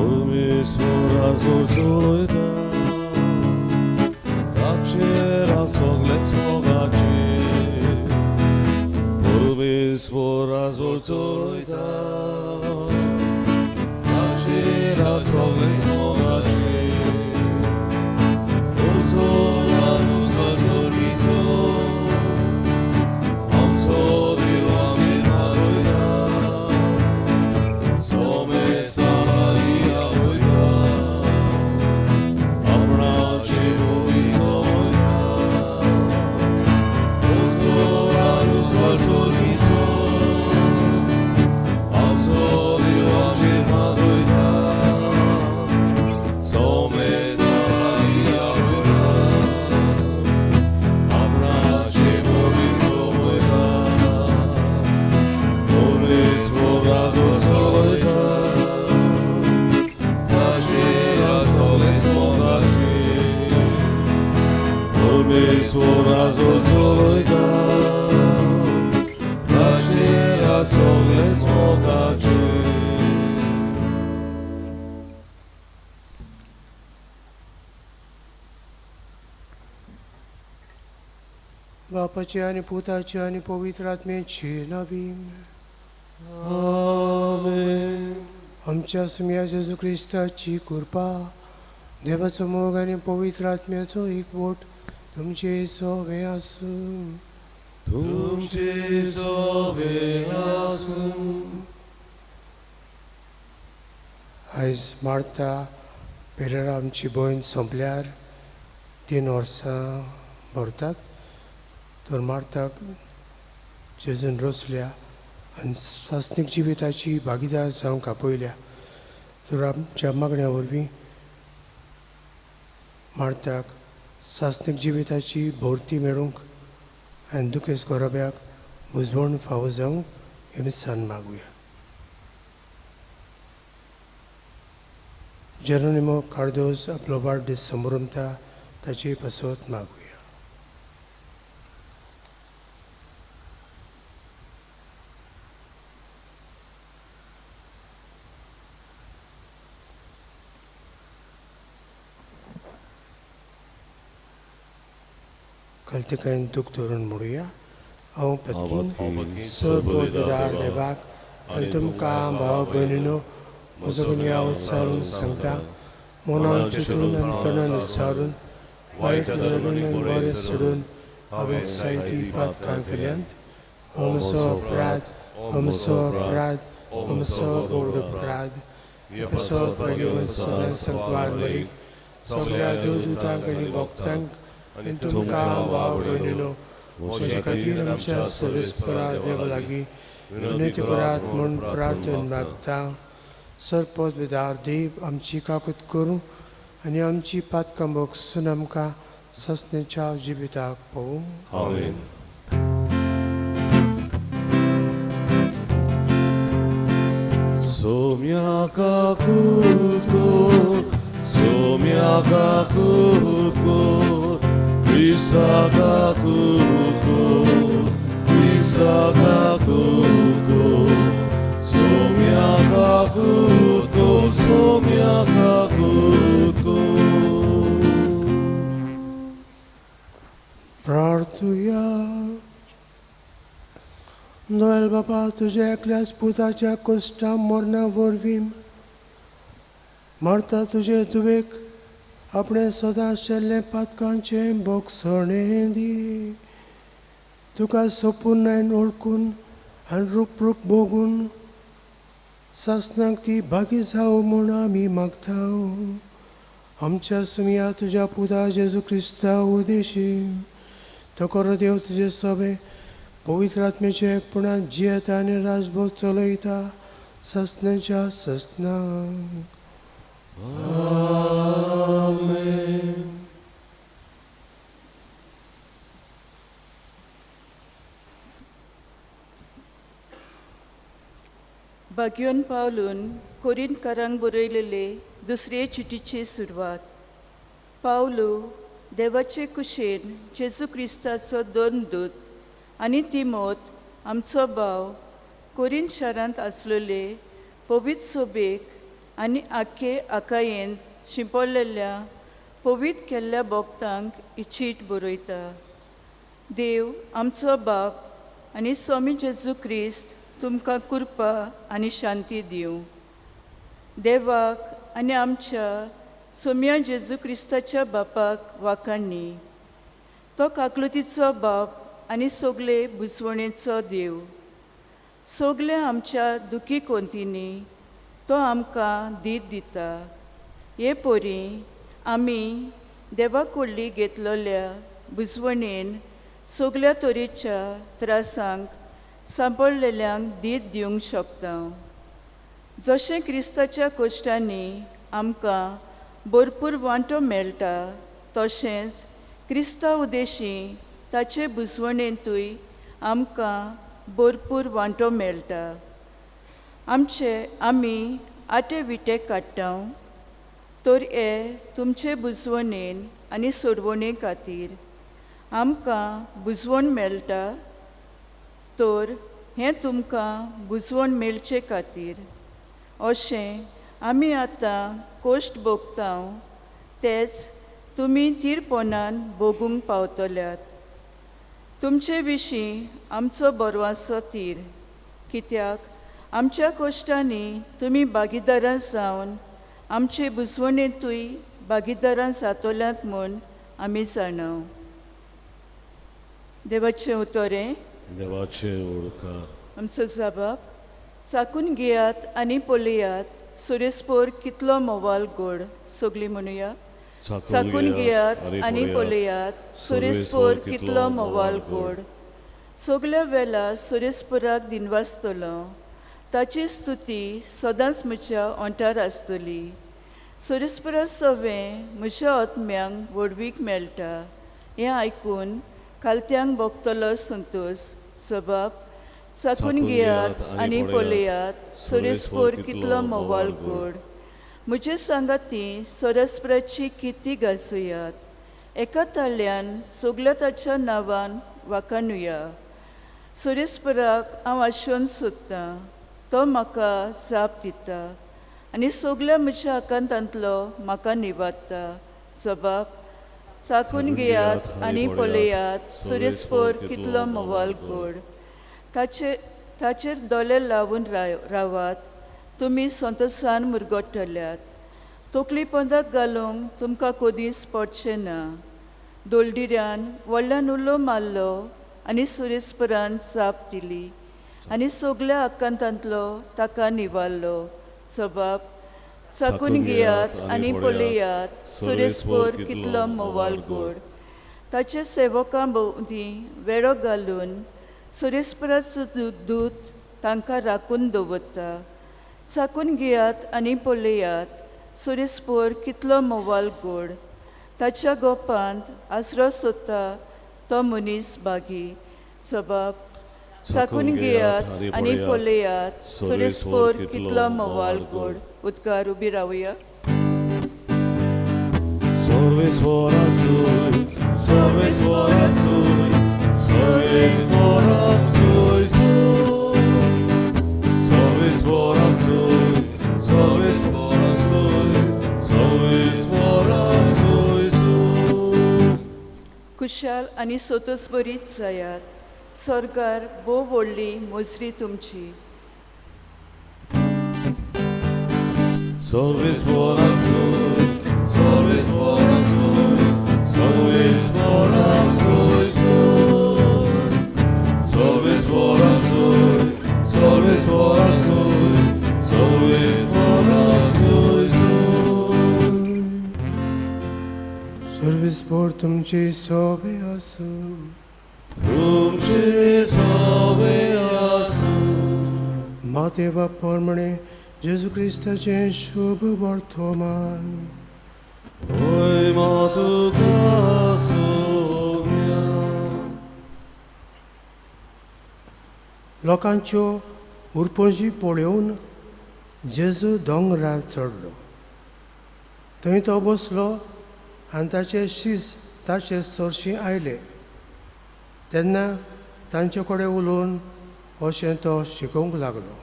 परमेश्वरा जोर चलयता ताचेर सगळेच मोगाचे परमेश्वरा जोर चलयता ताचेर सगळेच मोगाचे बापाचे आनी पुताचे आनी पवित्र आत्म्याचे नांवी आमेन. आमच्या सुम्या जेजू क्रिस्ताची कृपा, देवाचो मोग आनी पवित्र आत्म्याचो एकवट तुमचे सोवे आसूं. तुमचे सोवे आसूं. आयज मार्ता पेरेरा आमची भयण सोंपल्यार 3 वर्सां भरतात. तर मार्ताक जेजून रचल्या आनी सासणीक जिविताची भागीदार जावंक आपयल्या. तर आमच्या मागण्या वरवीं मार्ताक सासणीक जिविताची भरती मेळूंक आनी दुखेस्त गोरब्याक बुजवण फावो जावंक हे मिसान मागुया. जेरोनिमो कार्दोज आपलो वाडदीस समरमता ताचे पासत मागुया. कल्तिकायन दूख धरून म्हणुया. हांव पत्की सर्वदार देवाक आनी तुमकां भाव भयणीनो म्हजो गुन्यांव उच्चारून सांगता, मनान चिंतून आनी तणान उच्चारून वायट धरून आनी बरें सोडून हांवें सायती पातकां केल्यांत. हो म्हजो अपराध, हो म्हजो अपराध, हो म्हजो व्हड अपराध. हे पासत भाग्यवंत सदां सांकवार मरीक सगळ्या देवदूतांक आनी भक्तांक आनी तुमकां भाव भयणीनो म्हजे खातीर आमच्या सर्वेस्परा देवा लागीं विनंती करात म्हूण प्रार्थना मागता. सरपद विदार देव आमची काकूत करूं आनी आमची पातकां भोगसून आमकां ससनेच्या जिविताक पळोवं. आमेन. सोम्या काकूत कर, सोम्या काकूत कर, क्रिस्ता काकूत कर, क्रिस्ता काकूत कर, सोम्या काकूत कर, सोम्या काकूत कर. प्रार्थुया. नोएल बाबा, तुज्या एकल्याच पुताच्या कश्टा मरणा वरवीं मरता तुजे दुवेक आपणें सदां शेल्लें पातकांचें भोगसणें दी. तुका सोपून आनी वळखून आनी रूप रूप भोगून सासणाक ती भागी जावं म्हूण आमी मागता. आमच्या सुमया तुज्या पुता जेजू क्रिस्ता उदेशी तो खरो देव तुजे सभे पवित्र आत्म्याच्या एकपणान जियेता आनी राजभोग चलयता ससनाच्या ससनाक. आमेन. भाग्योन पावलून कोरिंतकारांक बरयलेले दुसरे चिटीची सुरवात. पावलू देवाचे कुशेन जेजू क्रिस्ताचो दोन दूत आनी तिमोत आमचो भाव कोरिंत शारांत आसलेले पवित्र सोबेक आनी आखे आकायेंत शिंपडलेल्या पवित्र केल्ल्या भक्तांक ही चीट बरयता. देव आमचो बाप आनी स्वामी जेजू क्रिस्त तुमकां कृपा आनी शांती दिवं. देवाक आनी आमच्या सोम्या जेजू क्रिस्ताच्या बापाक वाखाणनी. तो काकलुतीचो बाप आनी सगळे बुजवणेचो देव. सगळे आमच्या दुखी कोंतींनी तो आमकां धीर दिता. हे परी आमी देवा कडली घेतलेल्या बुजवणेन सगळ्या तरेच्या त्रासांक सांपडलेल्यांक धीर दिवंक शकता. जशें क्रिस्ताच्या कश्टांनी आमकां भरपूर वांटो मेळटा तशेंच क्रिस्ता उदेशी ताचे बुजवणेंतूय आमकां भरपूर वांटो मेळटा. आमचे आमी आटे विटे काडटा तर हे तुमचे बुजवणेन आनी सोडवणे खातीर आमकां बुजवण मेळटा तर हें तुमकां बुजवण मेळचे खातीर अशें आमी आतां कश्ट भोगता तेच तुमी थीरपणान भोगूंक पावतल्यात. तुमचे विशीं आमचो बरवासो तीर कित्याक आमच्या कश्टांनी तुमी भागीदारां जावन आमचे बुजवणेंतूय भागीदारां जातल्यात म्हूण आमी जाणा. देवाचें उतरें देवाचे उपकार. आमचो जबाब चाकून घेयात आनी पळयात सुरेस्पोर कितलो मोवाल गोड. सगळीं म्हणुया. चाकून घेयात आनी पळयात सुरेस्पोर कितलो मोवाल गोड. सगल्या वेळा सुरेस्पोराक दिनवासतलो. ताची स्तुती सदांच म्हज्या ओंठार आसतली. सुरेस्पोरा सवें म्हज्या आत्म्यांक व्हडवीक मेळटा. हें आयकून खालत्यांक भोगतलो संतोश. जबाब चाकून घेयात आनी पळयात सुरेस्पोर कितलो मोवाल गोड. म्हजे सांगाती सोरस्पराची किती गाजोयात. एका ताळ्यान सगल्या ताच्या नांवान वाखाणुया. सुरेस्पराक हांव आशोवन सोदतां तो म्हाका जाप दिता आनी सगल्या म्हज्या आकांतांतलो म्हाका निवारता. जबाब चाकून घेयात आनी पळयात सुरेस्पोर कितलो मोवाल गोड. ताचेर दोळे लावन रावात तुमी संतोशान मुरगट्टल्यात. तकली पंदाक घालूंक तुमकां कदींच पडचें ना. दोलडिऱ्यान व्हडल्यान उलो मारलो आनी सुरेस्परान जाप दिली आनी सगल्या आकांतांतलो ताका निवारलो. जबाब चाकून घेयात आनी पळयात सुरेस्पोर कितलो मोवाल गोड. ताचे सेवकां भोंवती वेळो घालून सुरेस्पराचो दूत तांकां राखून दवरता. चाकून घेयात आनी पळयात सुरेस्पोर कितलो मोवाल गोड. ताच्या गोपांत आसरो सोदता तो मनीस बागी. जबाब चाकून घेयात आनी पळयात सुरेस्पोर कितलो मोवाल गोड. उदकार उबी रावया. कुशाल आनी सोतोस बरीच जायात. सरकार भोव व्हडली मोजरी तुमची. सर्वेस्पोर तुमचे सोबे आसूं. तुमचे सोबे आसूं. मातेवा परमणे जेजू क्रिस्ताचें शुभ वर्तमान. होय मातुका सोम्या. लोकांच्यो उरपंजी पळोवन जेजू दोंगरार चडलो. थंय तो बसलो आनी ताचे शीस ताचे सरशीं आयले. तेन्ना तांचे कडेन उलोवन अशें तो शिकोवंक लागलो.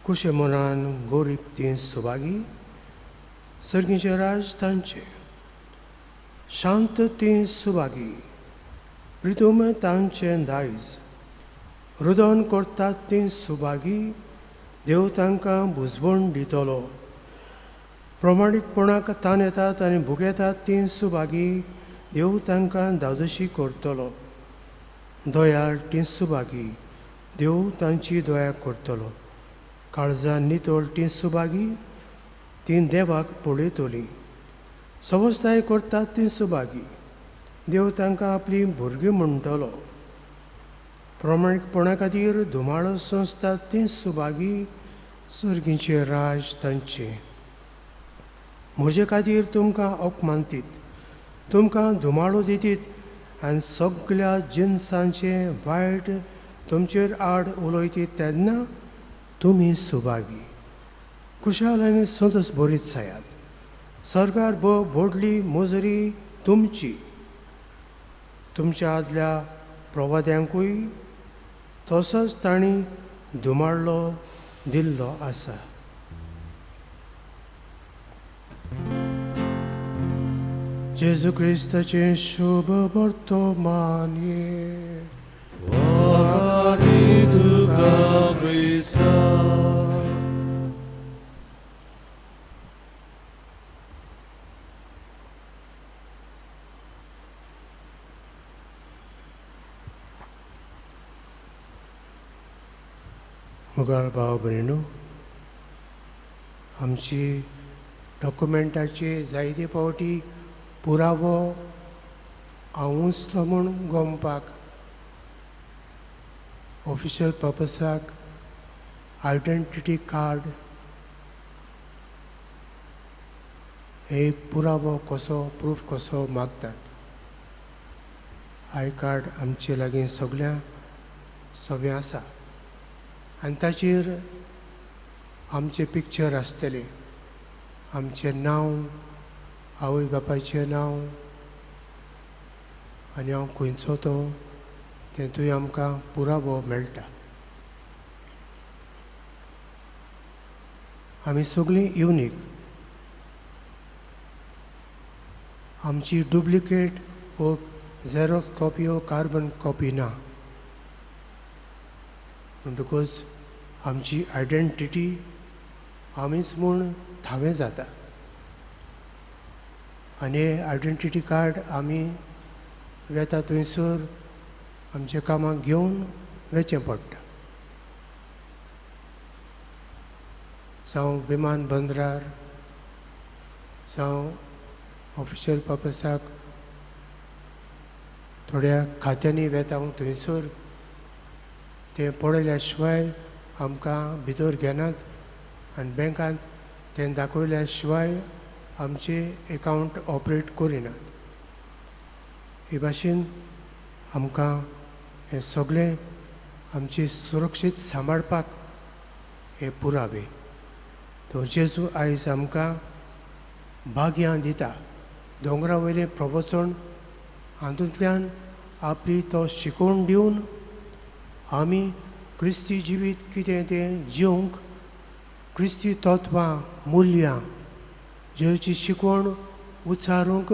कुशे मनान गोरीब तीं सुभागी, सर्गीचें राज तांचें. शांत तीं सुभागी, प्रितूम तांचें दायज. रुदन करतात तीं सुभागी, देव तांकां बुजवण दितलो. प्रमाणीकपणाक ताण येतात आनी भुकेतात तीं सुभागी, देव तांकां धादोशी करतलो. दयाळ तीं सुभागी, देव तांची दया करतलो. काळजां नितळ तीं सुभागी, तीं देवाक पळयतलीं. सवस्ताय करतात तीं सुभागी, देव तांकां आपलीं भुरगीं म्हणटलो. प्रमाणीकपणा खातीर धुमाळो संस्था तीं सुभागी, सर्गीचें राज तांचें. म्हजे खातीर तुमकां अपमानतीत, तुमकां धुमाळो दितीत आनी सगल्या जिनसांचें वायट तुमचेर आड उलयतीत तेन्ना तुमी सुभागी. खुशाल आनी संतोश बरीच जायात, सरकार भोव व्हडली मजुरी तुमची. तुमच्या आदल्या प्रवाद्यांकूय तसोच तांणी धुमाळो दिल्लो आसा. जेजू क्रिस्ताचें शुभ वर्तमान. मुगाळ भाव भयणीनो, आमची डॉक्युमेंटाचे जायते फावटी पुरावो हांवूच तो म्हूण गोमपाक ऑफिशियल पर्पसाक आयडेंटिटी कार्ड एक पुरावो कसो प्रूफ कसो मागतात. I card आमचे लागीं सगळ्या सगळें आसा आनी ताचेर आमचें पिक्चर आसतलें, आमचें नांव, आवय बापायचें नांव आनी हांव खंयचो तो तेतूय आमकां पुरावो मेळटा. आमी सगळीं युनीक, आमची डुप्लिकेट वो झेरॉक्स कॉपी वो कार्बन कॉपी ना. म्हणटकूच आमची आयडेंटिटी आमीच म्हूण थावें जाता आनी आयडेंटिटी कार्ड आमी वेता थंयसर आमच्या कामाक घेवन वचचें पडटा. जावं विमान बंदरार, जावं ऑफिशियल पर्पसाक थोड्या खात्यांनी वेता थंयसर तें पळयल्या शिवाय आमकां भितर घेनात आनी बँकांत तें दाखयल्या शिवाय आमचें एकावंट ऑपरेट करिनात. हे भाशेन आमकां हें सगळें आमचें सुरक्षीत सांबाळपाक हे पुरावे. तो जेजू आयज आमकां भाग्यां दिता. दोंगरा वयलें प्रवचन हातूंतल्यान आपली तो शिकोवन दिवन आमी क्रिस्ती जिवीत कितें तें जिवंक, क्रिस्ती तत्वां मुल्यां जेजूची शिकवण उच्चारूंक,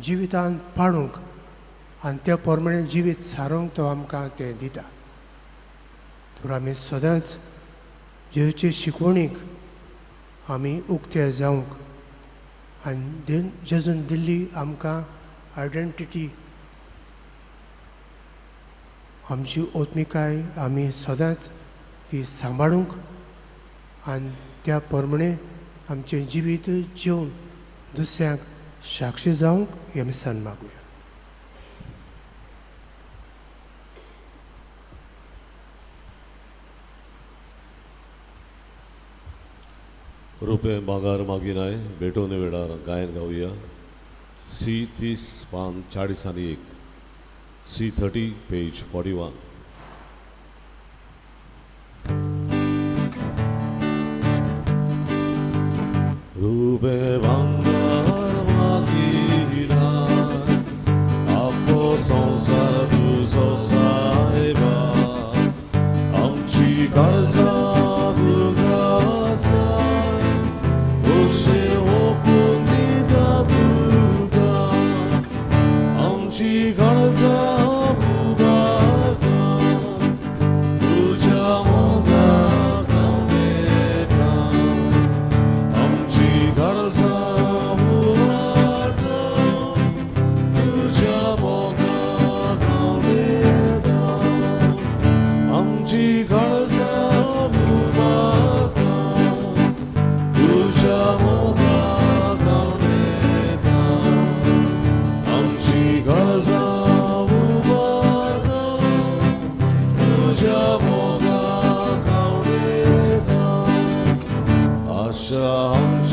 जिवितांत पाडूंक आनी त्या प्रमाणे जिवीत सारूंक तो आमकां तें दिता. तर आमी सदांच जेजूचे शिकवणीक आमी उक्ते जावंक आनी जेजून दिल्ली आमकां आयडेंटिटी, आमची ओत्मिकाय आमी सदांच ती सांबाळूंक आनी त्या प्रमाणे आमचें जिवीत जिवन दुसऱ्यांक साक्षी जावंक हें मिसान मागुया. रुपे मागार मागिनाय भेटोवणे वेळार गायन गावया. सी 30 पान 40 आनी 1, सी 30 पेज 41. रुपे भांगार मागिनाय आपो संवसार तुजो सायबा, आमची काळजां तुका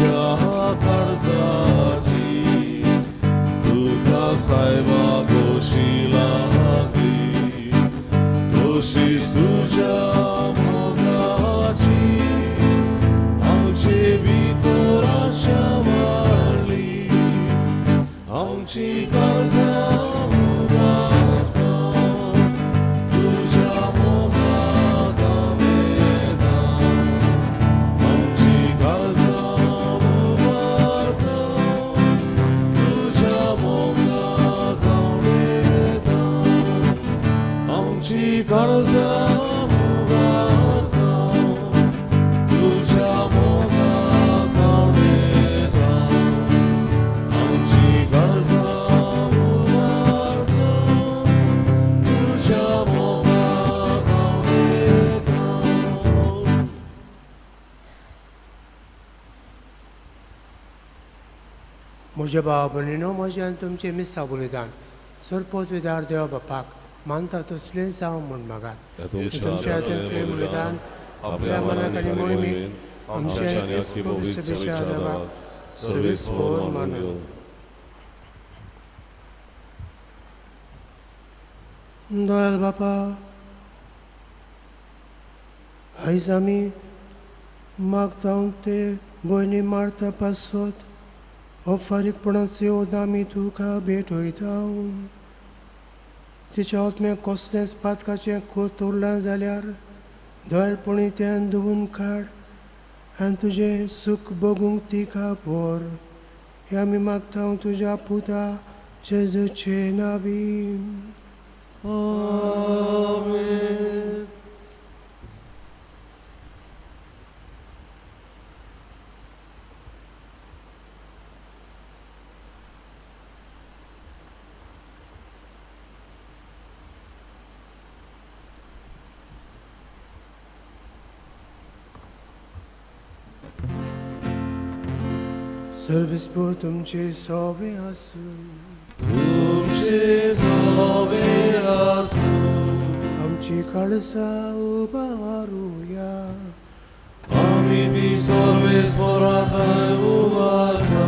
आमच्या काळजाची तुका सायबा खोशी लागली तशीच तुज्या मोगाची आमचे भितर आशा वाडली आमची काळजां उबारता तुज्या मोगाक उमेदा आमची काळजां उबारता तुज्या मोगाक उमेदा आमची काळजां उबारता तुज्या मोगाक उमेदा आमची काळजां उबारता तुज्या मोगाक उमेदा. म्हज्या भाव भयणीनो, म्हजें आनी तुमचें मिसां बलिदान सरपोतविदार देवा बापाक मानता तसलें जावं म्हूण मागात. तुमच्या हातांतलें बलिदान आपल्या मनाक आनी मोहिमेक आमच्या आनी आख्खी पवित्र सभेच्या देवाक सर्वेस्पोर मानून. दयाल बापा, आयज आमी मागता ते भयणी मारता पासत हो फारीकपणाचे आमी तुका भेटयता. तिच्या आत्म्याक कसलेंच पातकाचें खोत उरलां जाल्यार दयालपणी तें धुवून काड आनी तुजें सूख भोगूंक तिका व्हर. हें आमी मागता तुज्या पुता जेजूचे नांवी. आमेन. सर्वेस्पोर तुमचे सोबे आसूं. तुमचे सोबे आसूं. आमची काळजां उबारुया. आमी ती सर्वेस्पोरा थंय उबारता.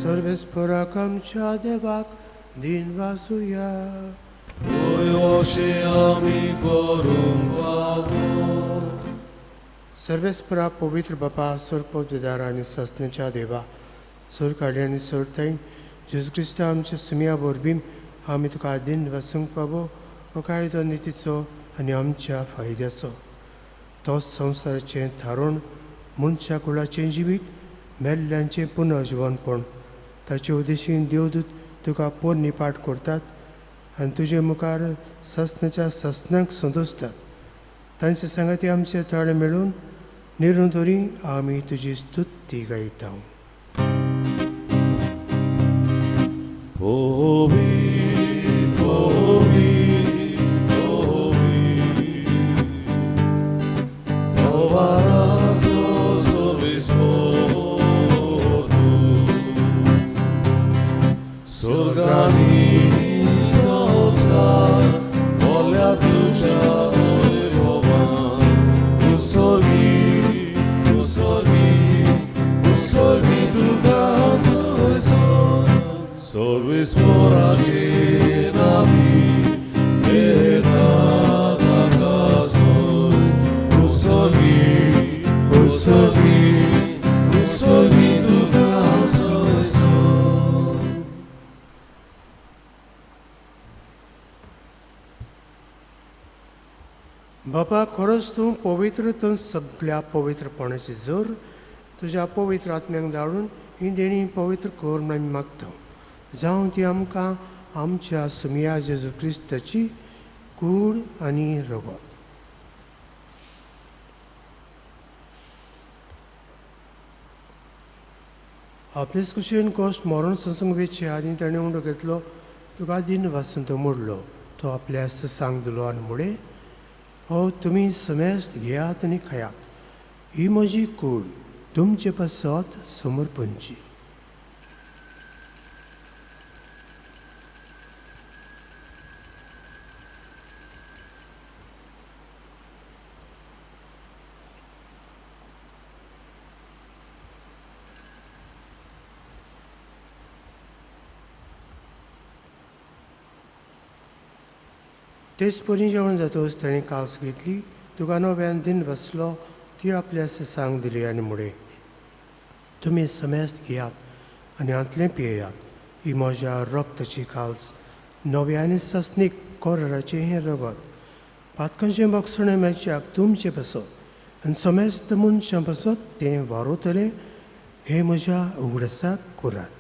सर्वेस्पोराक आमच्या देवाक दिन वासुया. होय अशें आमी करूंक फावो. सर्वेस्परा पवित्र बापा, सरपोतदार आनी सासण्याच्या देवा, सोर काडली आनी सोरताय जेजू क्रिस्ता आमच्या सुमया वरवीं आमी तुका दिन वासूंक पावो हो कायदो नितीचो आनी आमच्या फायद्याचो. तोच संवसाराचें थारोवन मनशा कुळाचें जिवीत मेल्ल्यांचें पुनर्जिवनपण ताचे उद्देशीन देवदूत तुका पोरणी पाठ करतात आनी तुजे मुखार सासणाच्या सासणाक संतोसतात. तांचे सांगाती आमचे ताळे मेळून निरंतरी आमी तुजी स्तुती गायता. बापा, खरोच तूं पवित्र, तूं सगळ्या पवित्रपणाची जोर तुज्या पवित्र आत्म्यांक धाडून ही देणी पवित्र कर म्हूण आमी मागता. जावं ती आमकां आमच्या सुमया जेजू क्रिस्ताची कूड आनी रगत. आपलेच कुशीन कश्ट मरण सोंसूंक वेचे आनी ताणें उंडो घेतलो, तुका दिन वासून तो मोडलो, तो आपल्या ससांक दिलो आनी मुळे, हो तुमी समेस्त घेयात आनी खायात, ही म्हजी कूड तुमचे पासत समर्पणची. तेच परी जेवण जातकच ताणें कास घेतली, तुका नव्यान दिन बसलो, ती आपल्या सांग दिली आनी मुळे तुमी समेस्त घेयात आनी हांतलें पियेयात, ही म्हज्या रक्ताची काल्स, नव्या आनी सस्नीक कोराचें हें रगत, पातकांचें बक्षणें मेळच्याक तुमचें पासत आनी समेस्त मनशां पासत तें वारोतलें, हें म्हज्या उगडासाक करात.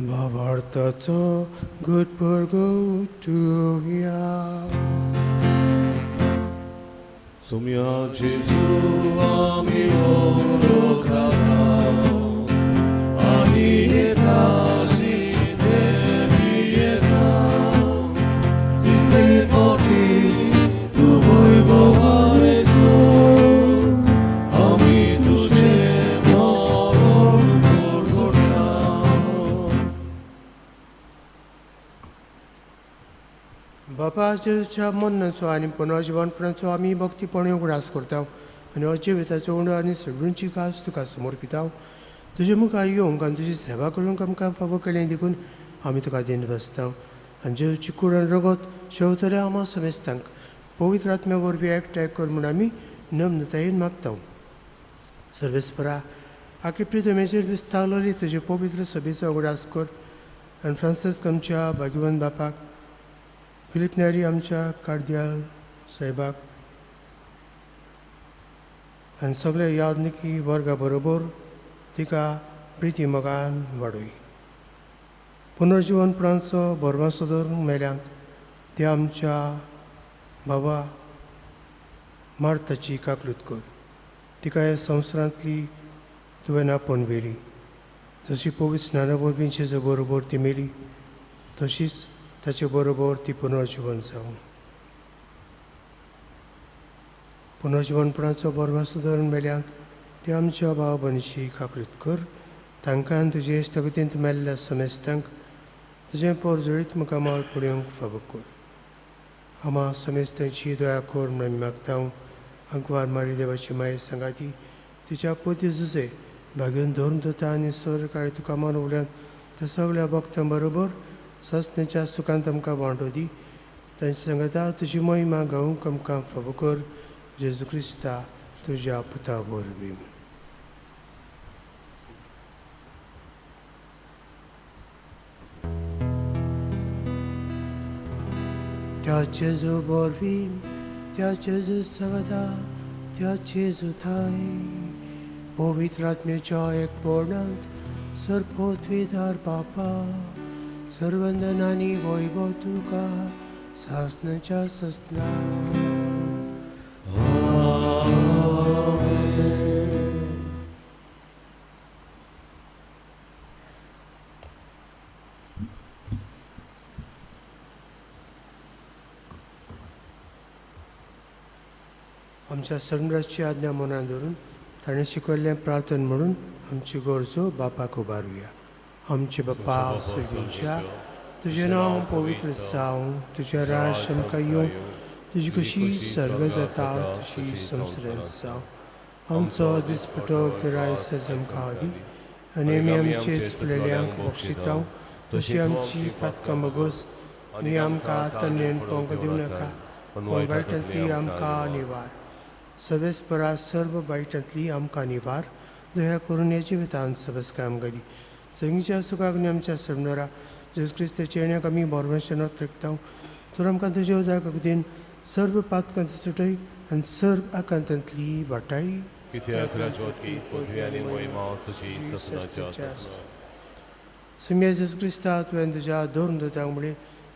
भावार्थाचो गुटपुरगोटुया. सुम्या जेजू आमी ओळखता आनी एकाशी ते पियेता, तितले फावटी तूं वैभवारेचो आमी तुजें मरण परगटा. बापा जेजूच्या मरणाचो आनी पुनर्जिवनपणाचो आमी भक्तीपणी उगडास करता आनी हो जिविताचो उंडो आनी सगळ्यांची कास तुका समर्पिता. तुजे मुखार येवंक आनी तुजी सेवा करूंक आमकां फावो केलें देखून आमी तुका दिन बसता आनी जेजूची कूड आनी रगत शेवतल्या आमा समेस्तांक पवित्र आत्म्या वरवीं एकठांय कर म्हूण आमी नम्रतायेन मागता. सर्वेस्परा आखे प्रितमेचेर विस्तारलेली तुजे पवित्र सभेचो उगडास कर आनी फ्रांसिस्क आमच्या भाग्यवंत बापाक, फिलीप नेरी आमच्या कार्दियाल साहेबाक आनी सगळ्या यादनिकी वर्गा बरोबर तिका प्रिती मोगान वाडय. पुनर्जिवनपणाचो भरवंसो धरून मेल्यांत ते आमच्या बाबा मार्ताची काकलूत कर, तिका ह्या संवसारांतली तुवें आपोवन व्हेली, जशी पवित्र स्नाना वरवीं जेजू बरोबर ती मेली तशीच ताचे बरोबर ती पुनर्जिवन जावं. पुनर्जिवनपणाचो भरवंसो धरून मेल्यांत ते आमच्या भाव भयणीची काकलूत कर, तांकां तुजे इश्टागतींत मेल्ल्या समेस्तांक तुजें पोरजळीत मुखामळ पळोवंक फावो कर. आमा समेस्तांची दया कर म्हूण आमी मागता. आंकवार मारी देवाची माये सांगाती तिच्या पोती जुजे भाग्यून धर्म दता आनी सरकाळी तुका मान उडल्यान त्या सगळ्या भक्तां बरोबर सस्नेच्या सुखांत आमकां वांटो दी. तांचे सांगता तुजी महिमा गावंक आमकां फावो कर, जेजू क्रिस्ता तुज्या पुता वरवीं. त्या जेजू वरवीं, त्या जेजू सांगता, त्या जेजू थाय पवित्र आत्म्याच्या एकपणांत सर्वपृथ्वीधार बापा सर्वंदनानी वैभव तुका सासनाच्या ससना. आमच्या सर्वराजची आज्ञा मनान धरून ताणें शिकयल्लें प्रार्थन म्हणून आमची गरजो बापाक उबारुया. आमचे बापा सर्गींच्या, तुजें नांव पवित्र जावं, तुजें राज आमकां येवं, तुजी कशी सर्ग जाता तशी संवसारांत जावं. आमचो दिसपटो गिराय सज आमकां दी आनी आमी आमचे चुकलेल्यांक बक्षिता तशी आमची पातकां बगोस आनी आमकां तन्नेन पळोवंक दिवं नाका, पूण वायटांतली आमकां निवार. सर्वेस्परा सर्व वायटांतली आमकां निवार, दया करून ह्या जिवितांत सबसकाय आमकां दी. सगळींच्या सुखाक आनी आमच्या सरनरा जेजू क्रिस्ताच्या येण्याक आमी बोरवेशन थकता. तर आमकां तुजे उदार कबदीन सर्व पातकांत सुटय आनी सर्व आकांतांतली वाटाय. सुम्या जेजू क्रिस्ता तुवें तुज्या धर्म दतांक म्हळें,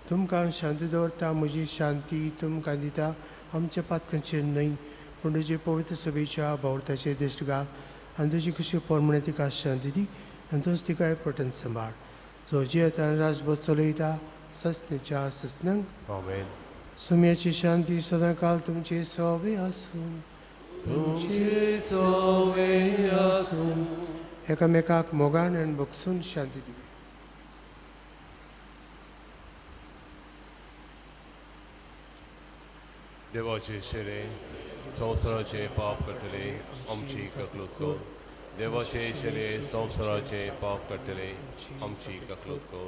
तुमकां शांती दवरता, म्हजी शांती तुमकां दिता, आमच्या पातकांचेर न्हय पूण तुजे पवित्र सभेच्या भावर्थाचे दिश्ट घाल आनी तुजी कशी प्रमाणे तिका शांती दी आनी तोच तिका एकपटन सांबाळ, जो जियेता आनी राजभर चलयता सस्नेच्या सस्नांक. आमेन. सुम्याची शांती सदांकाल तुमचे सोवे आसूं, तुमचे सोवे आसूं. एकामेकाक मोगान आनी भोगसून शांती दिवया. देवाचे शेरे संवसाराचे पाप काडटले आमची ककलूत कर. देवाचे शेरे संवसाराचे पाप काडटले आमची ककलूत कर.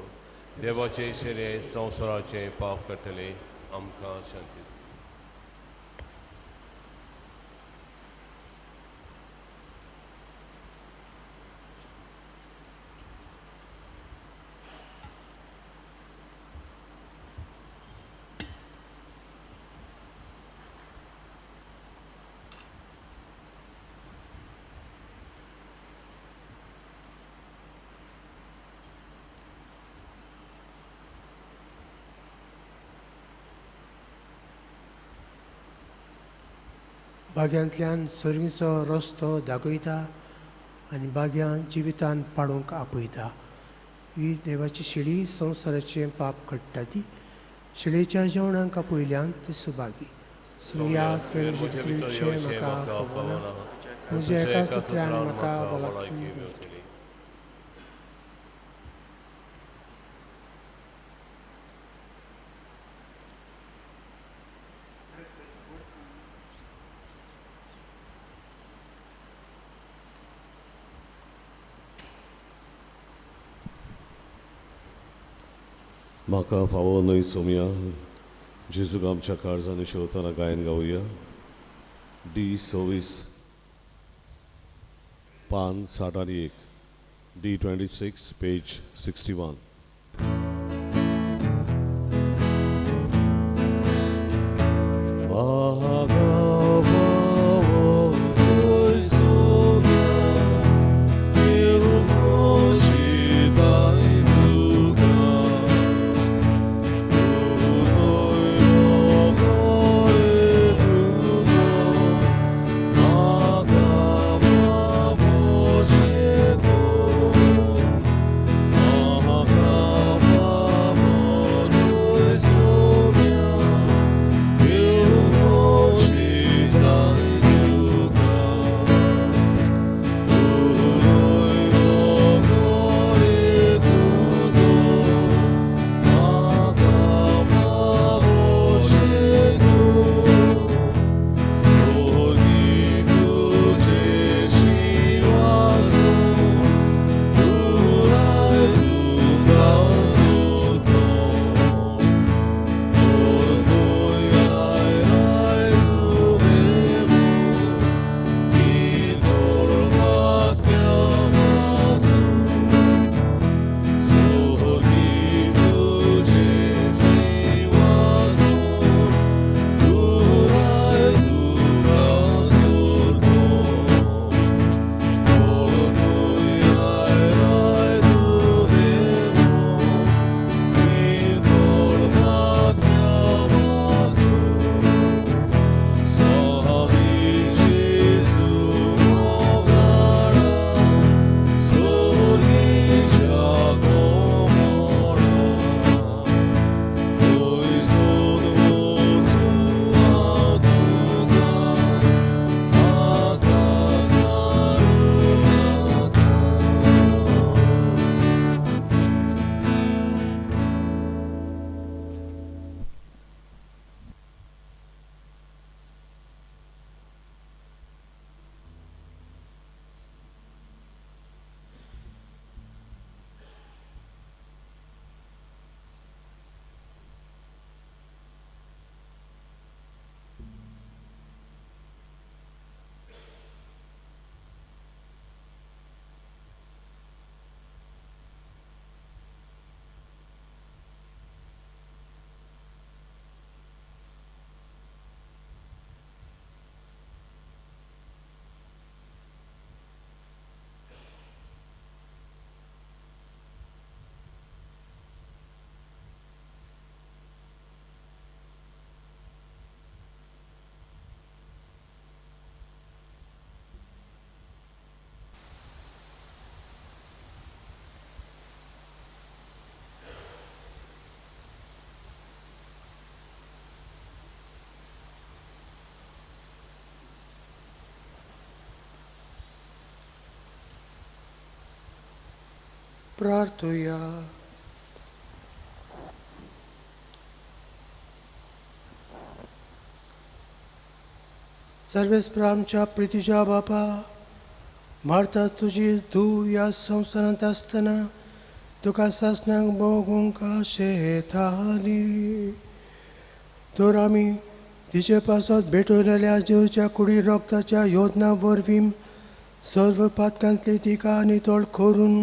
देवाचे शेरे संवसाराचे पाप काडटले आमकां शांती. बाग्यांतल्यान सर्गीचो रस्तो दाखयता आनी बाग्यां जिवितान पाडूंक आपयता. ही देवाची शिडी संवसाराचें पाप काडटा. ती शिळेच्या जेवणाक आपयल्यान ती सुभागी. सुर्या तुवें म्हजे भितर म्हाका फावना, म्हज्या एका चित्रान म्हाका भलायकी मेळटली. म्हाका फावो न्हय सोमया जेजूक आमच्या काळजांनी शेवतना गायन गावया. डी 26 पान 61, डी 26 पेज 61. प्रार्थुया. सर्वेस्पर आमच्या प्रितीच्या बापा, मार्था तुजी धूव ह्या संवसारांत आसतना तुका सासणाक भोगूंक आशेताली. तर आमी तिचे पासत भेटवलेल्या जेवच्या कुडी रोगताच्या योजना वरवीं सर्व पातकांतली तिका नितळ करून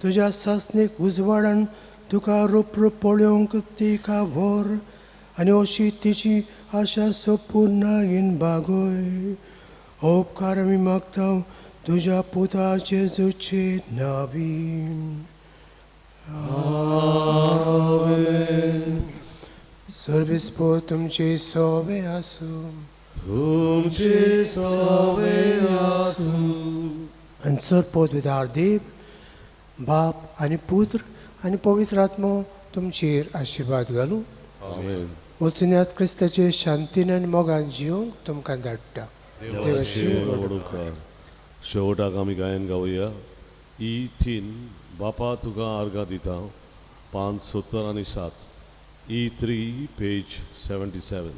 तुज्या सासणीक उजवाडान तुका रूप रूप पळोवंक तिका व्हर आनी अशी तिची आशा संपूर्णायेन भागय. हो उपकार आमी मागता तुज्या पुता जेजूचे नांवान. आमेन. सर्वेस्पर तुमचे सोवे आसूं. तुमचे सोवे आसूं. आनी सर पदवीदार देव बाप आनी पुत्र आनी पवित्र आत्मो तुमचेर आशिर्वाद घालूं. आमेन. वचुन्यात क्रिस्ताचे शांतीन आनी मोगान जिवंक तुमकां धाडटा. देवाचे व्हड उपकार. शेवटाक आमी गायन गावया ई 3 बापा तुका आर्गां दिता, पान 70 आनी 7, ई 3 पेज 77.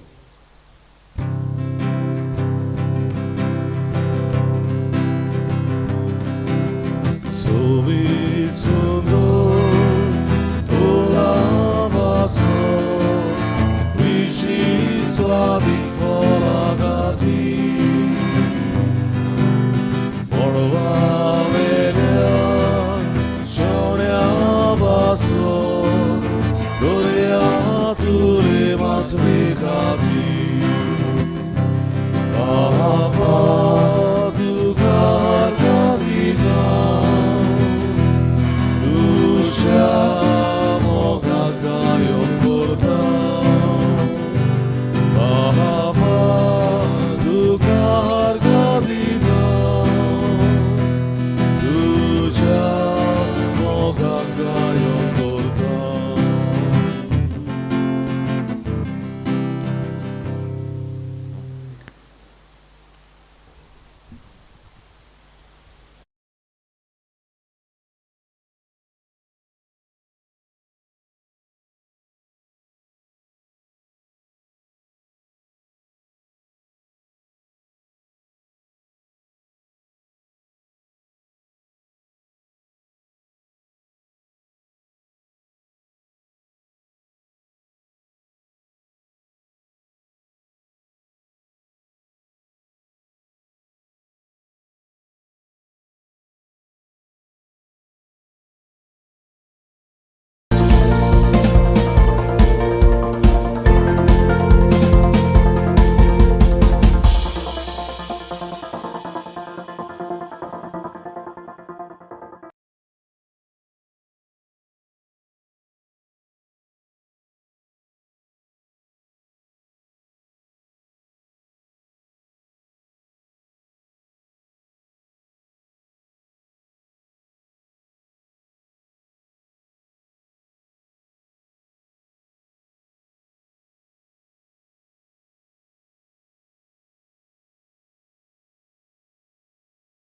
सोबीत सुंदर फुलां वासो विशी स्वादीक फळां गाती मळबावेल्या शेवण्या वासो दर्या तुले मासले खाती. बापा